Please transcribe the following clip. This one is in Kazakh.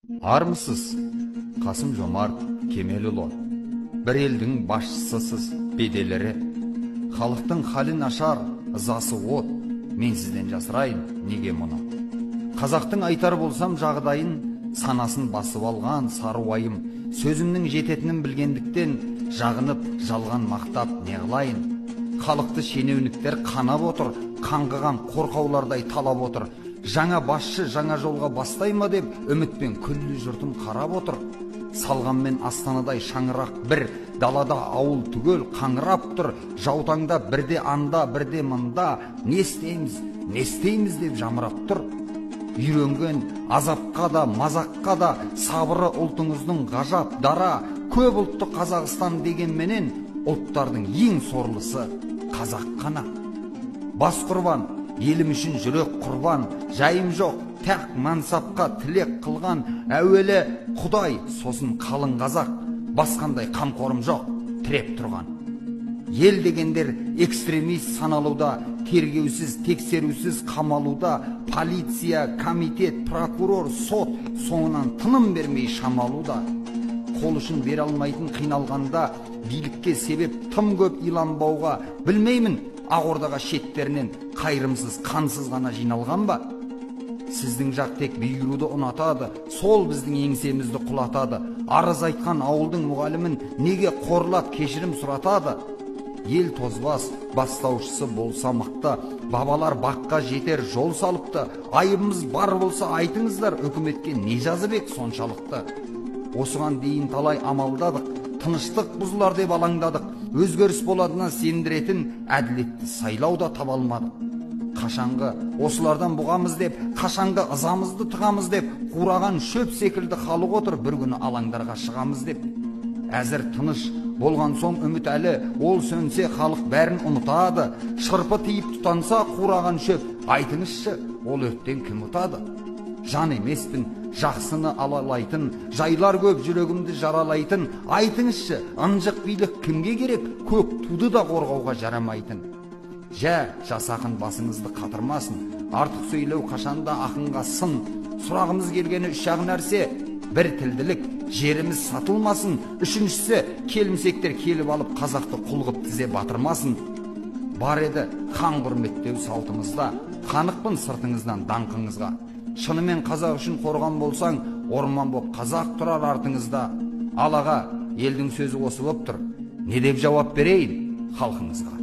Армысыз, Қасым Жомарт Кемелұлы, бір елдің басшысысыз, беделері. Халықтың халі нашар, ызасы от, мен сізден жасырайын неге мұны. Қазақтың айтар болсам жағдайын, санасын басып алған сары уайым, сөзімнің жететінін білгендіктен, жағынып жалған мақтап не қылайын. Халықты шенеуніктер қанап отыр, қаңғыған қорқаулардай талап отыр. Жаңа басшы жаңа жолға бастай ма деп үмітпен күллі жұртым қарап отыр. Салғанмен астанадай шаңырақ бір, далада ауыл түгел қаңырап тұр. Жаутаңда бірде анда, бірде мында, не істейміз, не істейміз деп жамырап тұр. Үйренген азапқа да, мазаққа да сабыры ұлтыңыздың ғажап дара. Көп ұлтты Қазақстан дегенменен ұлттардың ең сорлысы қазақ қана. Бас құрбан, елім үшін жүрек құрбан, жайым жоқ, тәқ мансапқа тілек қылған, әуелі Құдай, сосын қалың қазақ, басқандай қамқорым жоқ, тіреп тұрған. Ел дегендер экстремист саналуда, тергеусіз, тексерусіз қамалуда, полиция, комитет, прокурор, сот соңынан тыным бермей шамалуда. Қол ұшын бере алмайтын қиналғанда, билікке себеп тым көп иланбауға, білмеймін, Ақордаға шеттерінен қайырымсыз, қансыз ғана жиналған ба? Сіздің жақ тек бұйыруды ұнатады, сол біздің еңсемізді құлатады. Арыз айтқан ауылдың мұғалімін неге қорлап кешірім сұратады? Ел тозбас, бастаушысы болса мықты, бабалар баққа жетер жол салыпты. Айыбымыз бар болса айтыңыздар, үкіметке не жазып ек соншалықты? Осыған дейін талай амалдадық, тыныштық бұзылар деп алаңдадық. Өзгеріс боладына сендіретін әділетті сайлау да таба алмадық. Қашанғы осылардан бұғамыз деп, қашанғы ызамызды тығамыз деп, қураған шөп секілді халық отыр, бір күні алаңдарға шығамыз деп. Әзір тыныш болған соң үміт әлі, ол сөнсе халық бәрін ұмытады. Шырпы тиіп тұтанса қураған шөп, айтыңызшы, ол өрттен кім ұтады? Жан емеспін, жақсыны алалайтын, жайлар көп жүрегімді жаралайтын, айтыңызшы, ынжық билік кімге керек, көк туды да қорғауға жарамайтын. Жә, жас ақын басыңызды қатырмасын, артық сөйлеу қашанда ақынға сын. Сұрағымыз келгені үш-ақ нәрсе: бір тілділік, жеріміз сатылмасын, үшіншісі, келімсектер келіп алып қазақты құл қып тізе батырмасын. Бар еді хан құрметтеу салтымызда, қанықпын сыртыңыздан даңқыңызға. Шынымен қазақ үшін қорған болсаң, орман боп қазақ тұрар артыңызда. Ал аға, елдің сөзі осы боп тұр. Не деп жауап берейін халқыңызға?